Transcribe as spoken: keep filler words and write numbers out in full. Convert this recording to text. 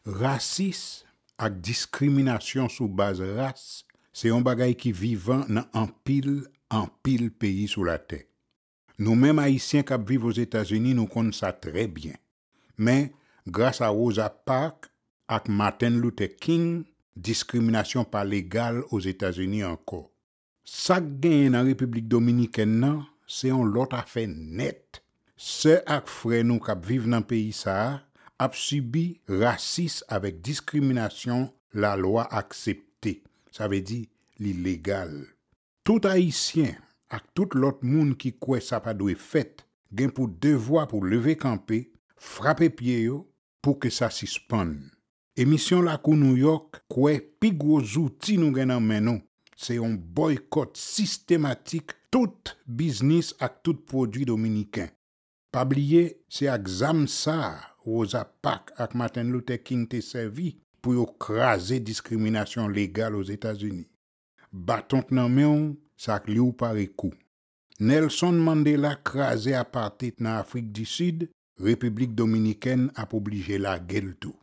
Rasis ak diskriminasyon sou baz ras se yon bagay ki vivan nan anpil, anpil peyi sou latè. Nou menm Ayisyen k ap viv Ozetazini, nou konn sa trè byen. Men, gras a Rosa Parks ak Martin Luther King, diskriminasyon pa legal Ozetazini ankò. Sa k genyen nan Repiblik Dominikèn nan, se yon lòt afè nèt. Sè ak frè nou k ap viv nan peyi sa a ap sibi rasis avèk diskriminasyon lalwa aksepte. Sa vle di, li legal. Tout Ayisyen ak tout lòt moun ki kwè sa pa dwe fèt gen pou devwa pou leve kanpe, frape pye yo pou ke sa sispann. Emisyon Lakou Nouyòk kwè pi gwo zouti nou gen nan men nou se yon bòykòt sistematik tout biznis ak tout pwodui dominiken. Pa bliye, se ak zam sa a Rosa Parks ak Martin Luther King te sèvi pou yo kraze diskriminasyon legal Ozetazini. Baton k nan men w, se ak li w pare kou. Nelson Mandela kraze apartheid nan Afrik di Sid, Repiblik Dominikèn ap oblije lage l tou.